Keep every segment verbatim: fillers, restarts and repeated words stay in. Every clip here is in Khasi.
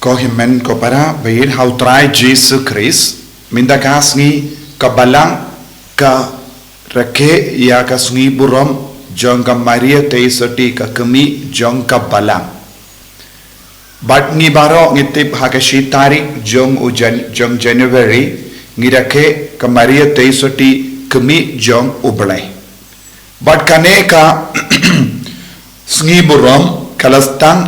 Ko hynmen ko para, bad ha u Trai Jisu Khrist, mynta ka sngi ka Balang ka rakhe ïa ka sngi burom jong ka Maria Theisotti, ka kmie jong ka Balang. Bad ngi baroh ngi tip ha ka shi tarik jong u Jan-, jong January, ngi rakhe ka Maria Theisotti, kmie jong U Blei. Bad kane ka sngi burom ka la sdang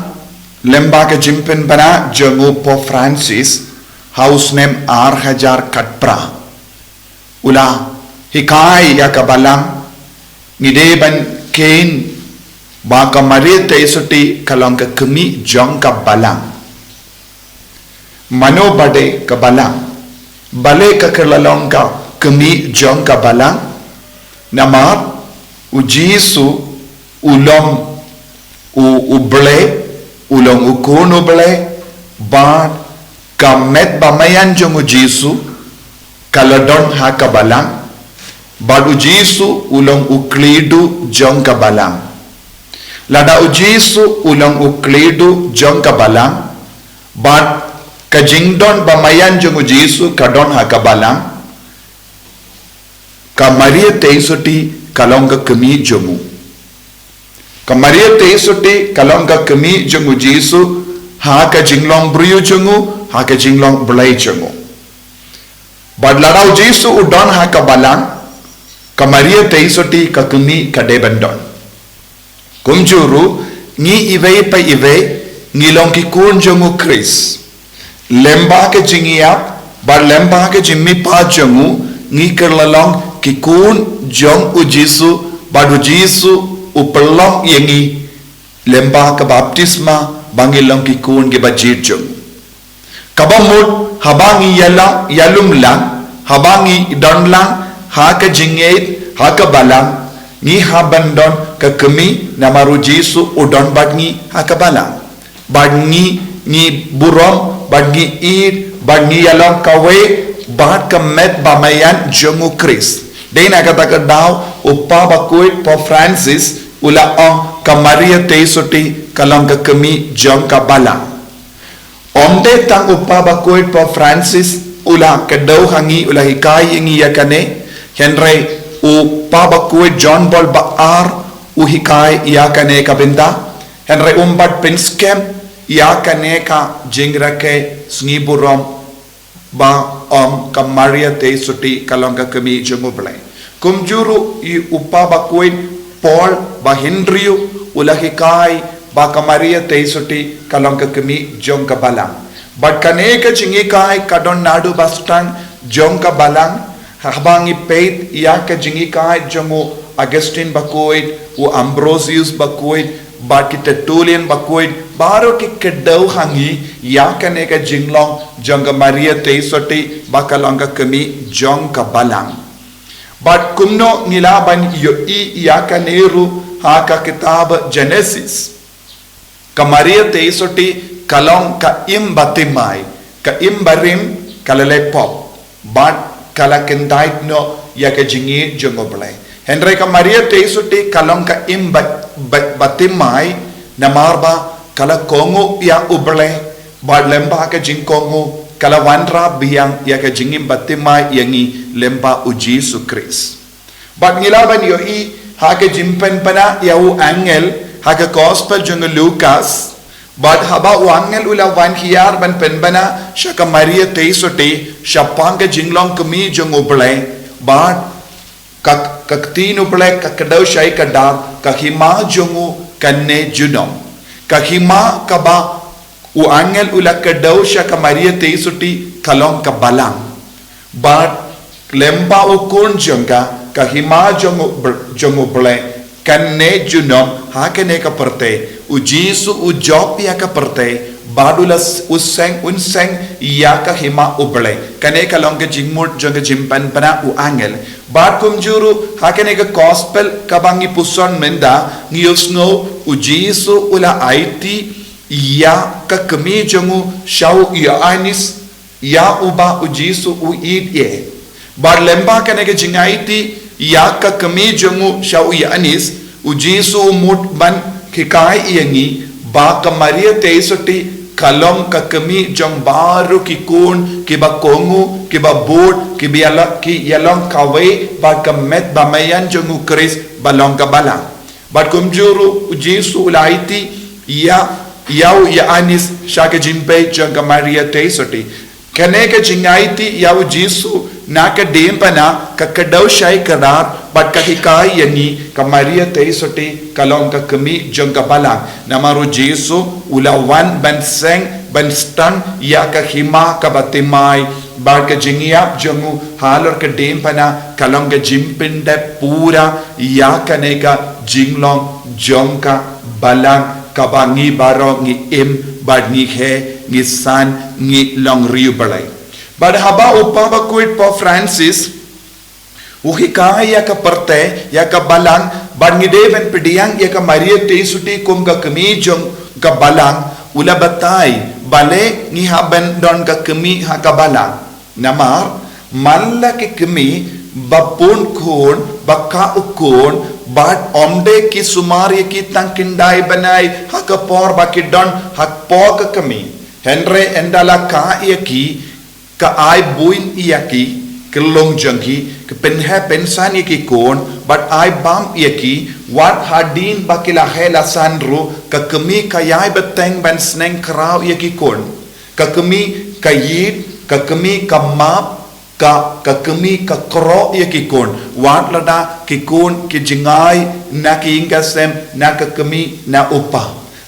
lyngba ka jingpynbna jong u Pope Francis ha u snem ar hajar khatphra. U la hikai ïa ka Balang, ngi dei ban kheiñ ba ka Maria Theisotti ka long ka kmie jong ka Balang. Mano ba dei ka Balang? Balei ka kylla long ka kmie jong ka Balang? Namar u Jisu u long u, U Blei, u long u Khun U Blei, bad ka met ba maïan jong u Jisu ka la don ha ka Balang, bad u Jisu u long u khlieh duh jong ka Balang. Lada u Jisu u long u khlieh duh jong ka Balang, bad ka jingdon ba maïan jong u Jisu ka don ha ka Balang, ka Maria Theisotti ka long ka kmie jong u. Ka Maria Theisotti ka long ka kmie jong u Jisu ha ka jinglong briew jong u, ha ka jinglong Blei jong u. Bad lada u Jisu u don ha ka Balang, ka Maria Theisotti ka kmie ka dei ban don. Kumjuh ruh, ngi iwei pa iwei, ngi long ki khun jong u Khrist. Lyngba ka jingïap, bad lyngba ka jingmihpat jong u, ngi kylla long ki khun jong u Jisu, bad u Jisu u pynlong ïa ngi lyngba ka baptisma, ba ngi long ki khun kiba jied jong u. Kaba mut, haba ngi ïalang, ïalum lang, haba ngi don lang ha ka jingngeit ha ka Balang, ngi hap ban don ka kmie, namar u Jisu u don bad ngi ha ka Balang. Bad ngi, ngi burom, bad ngi ïeit, bad ngi ïalong kawei bad ka met ba maïan jong u Khrist. Dei na kata ka daw u Papa bakhuid Pope Francis u la ong ka Maria Theisotti ka long ka kmie jong ka Balang. Ym dei tang u Papa bakhuid Pope Francis u la kdew ha ngi, u la hikai ïa ngi ïa kane, hynrei u Papa bakhuid John Paul ba ar u hikai ïa kane ka bynta, hynrei um pat pynskhem ïa kane ka jingrakhe sngi burom ba ong ka Maria Theisotti ka long ka kmie jong u Blei. Kumjuh ruh i u Papa bakhuid Paul ba hynriew u la hikai ba ka Maria Theisotti ka long ka kmie jong ka Balang. Bad kane ka jinghikai ka don naduh ba sdang jong ka Balang, haba ngi peit ïa ka jinghikai jong u Augustine bakhuid, u Ambrosius bakhuid, bad ki Tertullian bakhuid, baroh ki kdew ha ngi ïa kane ka jinglong jong ka Maria Theisotti ba ka long ka kmie jong ka Balang. Bad kumno ngi lah ban ïohi ïa kane ruh ha ka kitab Genesis. Ka Maria Theisotti ka long ka im ba thymmai, ka im barim, ka la leh pop, bad ka la kyntait noh ïa ka jingïeit jong u Blei. Hynrei ka Maria Theisotti ka long ka im ba, ba, ba thymmai, namar ba ka la kohnguh ïa u Blei, bad lyngba ka jingkohnguh ka la wanrah biang ïa ka jingim ba thymmai ïa ngi lyngba u Jisu Khrist. Bad ngi lah ban ïohi ha ka jingpynbna ïa u angel ha ka gospel jong u Lukas. Bad haba u angel u la wan hiar ban pynbna sha ka Maria Theisotti shaphang ka jinglong kmie jong u Blei. Bad ka, ka ktien u Blei ka kdew shai ka dar, ka hima jong u kan neh junom. Ka hima kaba u angel u la kdew sha ka Maria Theisotti ka long ka Balang. Bad lyngba u Khun jong ka, ka hima jong u Bl-, jong u Blei kan neh junom ha kane ka pyrthei. U Jisu u jop ïa ka pyrthei, bad u la s-, u seng, un seng ïa ka hima u Blei. Kane ka long ka jingmut jong ka jingpynbna u angel. Bad kumjuh ruh ha kane ka gospel kaba ngi puson mynta ngi ïohsngew u Jisu u la aiti ïa ka kmie jong u sha u Ïoannis, ïa uba u Jisu u ïeit ïa. Bad lyngba kane ka jingaiti ïa ka kmie jong u sha u Ïoannis, u Jisu u mut ban hikai ïa ngi ba ka Maria Theisotti Ka long ka kmie jong baroh ki khun, kiba kohnguh, kiba bud, kiba ïalok, ki ïalong kawei bad ka met ba maïan jong u Khrist, ba long ka balang. Bad kumjuh ruh u Jisu u la aiti ïa, ïa u Ïoannis sha ka jingpeit jong ka Maria Theisotti. Kane ka jingaiti ïa u Jisu na ka diengphna, ka kdew shai kdar, bad ka hikai ïa ngi, ka Maria Theisotti ka long ka kmie jong ka balang. Namar u Jisu u la wan ban seng, ban sdang ïa ka hima kaba thymmai, bad ka jingïap jong u halor ka diengphna ka long ka jingpyndep pura ïa kane ka jinglong jong ka balang kaba ngi baroh ngi im, bad ngi heh, ngi san, ngi long riewblei. Bad haba u Papa Bakhuid Pope Francis u hikai ïa ka pyrthei, ïa ka balang, bad ngi dei ban pdiang ïa ka Maria Theisotti kum ka kmie jong ka balang, u la batai, balei ngi hap ban don ka kmie ha ka balang. Namar man la ki kmie ba bun khun, ba kah u khun, bad ym dei ki sumar ïa ki tang khyndai bnai ha ka por ba ki don hapoh ka kmie. Hynrei ynda la kah ïa ki, ka ai buiñ ïa ki, ki long jong ki, ka pynheh pynsan ïa ki khun, bad ai bam ïa ki, wat hadien ba ki la heh la san ruh, ka kmie ka ïai bteng ban sneng khraw ïa ki khun. Ka kmie ka ïeit, ka kmie ka map, ka, ka kmie ka kroh ïa ki khun, wat lada ki khun ki jngai na ki ïing ka sem, na ka kmie na u pa.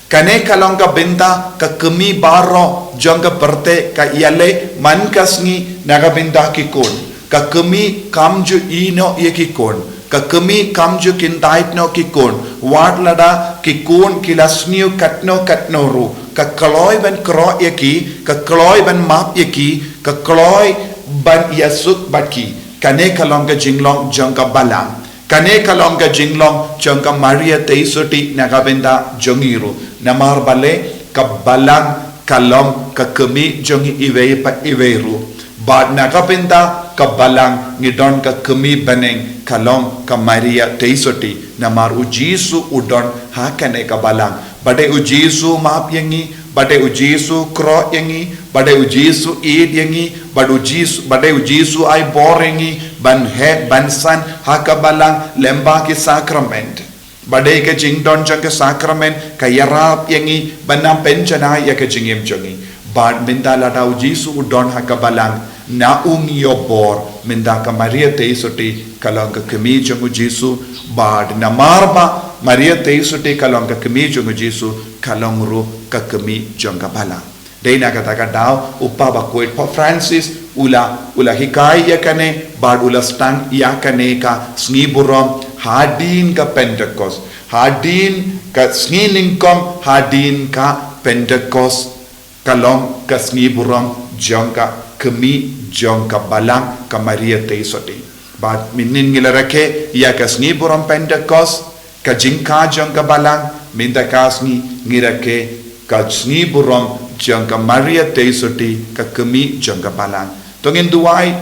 Kane ka long ka bynta ka kmie baroh jong ka pyrthei ka ïaleh man ka sngi na ka bynta ki khun. Ka kmie kam ju ïehnoh ïa ki khun. Ka kmie kam ju khyndai noh ki khun. Wat lada ki khun ki la sniew katno katno ruh, ka kloi ban kroh ïa ki, ka kloi ban map ïa ki, ka kloi ban ïasuk bad ki. Kane ka long ka jinglong jong ka balang. Kane ka long ka jinglong jong ka Maria Theisotti na ka bynta jong ngi ruh. Namar balei, ka balang ka long ka kmie jong ngi iwei pa iwei ruh. Bad na ka bynta ka balang ngi don ka kmie bneng, ka long ka Maria Theisotti. Namar u Jisu u don ha kane ka balang. Ba dei u Jisu map ïa ngi, ba dei u Jisu kroh ïa ngi, ba dei u Jisu ïeit ïa ngi, ba dei u Jisu, ba dei u Jisu ai bor ïa ngi ban heh ban san ha ka balang lyngba ki sakrament. Ba dei ka jingdon jong ka sakrament ka ïarap ïa ngi ban nang pynjanai ïa ka jingim jong ngi. Bad mynta lada u Jisu u don ha ka balang, na u ngi ïoh bor. Mynta ka Maria Theisotti ka long ka kmie jong u Jisu. Bad namar ba Maria Theisotti ka long ka kmie jong u Jisu, ka long ruh ka kmie jong ka balang. Dei na kata ka daw u Papa Bakhuid Pope Francis u la, u la hikai ïa kane, bad u la sdang ïa kane ka sngi burom hadien ka Pentecost. Hadien ka sngi nyngkong hadien ka Pentecost, ka long ka sngi burom jong ka kmie jong ka balang, ka Maria Theisotti. Bad mynnin ngi la rakhe ïa ka sngi burom Pentecost, ka jingkah jong ka balang, mynta ka sngi ngi rakhe ka sngi burom jong ka Maria Theisotti, ka kmie jong ka balang. To ngin duwai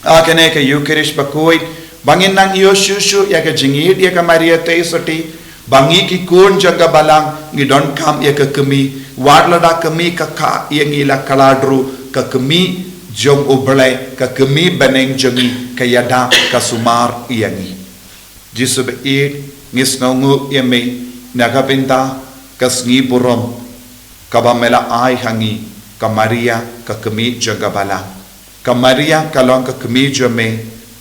ha kane ka Eucharist bakhuid, ba ngin nang ïoh shuh shuh ïa ka jingïeit ïa ka Maria Theisotti, ba ngi ki khun jong ka balang ngi donkam ïa ka kmie, wat lada kmie ka kah ïa ngi la khlad ruh, ka kmie jong U Blei, ka kmie bneng jong ngi ka ïada ka sumar ïa ngi. Jisu ba ïeit, ngi sngewnguh ïa me na ka bynta ka sngi burom kaba me la ai ha ngi, ka Maria ka kmie jong ka balang. Ka Maria ka long ka kmie jong me,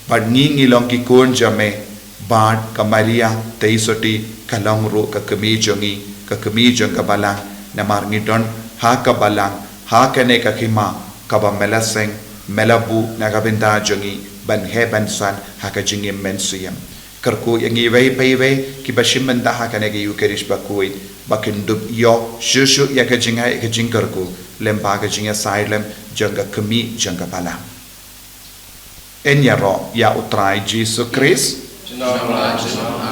bad ngi ngi long ki khun jong me, bad ka Maria Theisotti ka long ruh ka kmie jong ngi, ka kmie jong ka balang, namar ngi don ha ka balang, ha kane ka hima kaba me la seng, me la buh na ka bynta jong ngi, ban heh ban san ha ka jingim mynsiem. Kyrkhu ïa ngi iwei pa iwei kiba shim bynta ha kane ka Eucharist bakhuid, ba kin dup ïoh shuh shuh ïa ka jingai, ïa ka jingkyrkhu lyngba ka jingïasaid lem jong ka kmie jong ka balang. Yn ïaroh ïa U Trai Jisu Khrist. Junom la junom ha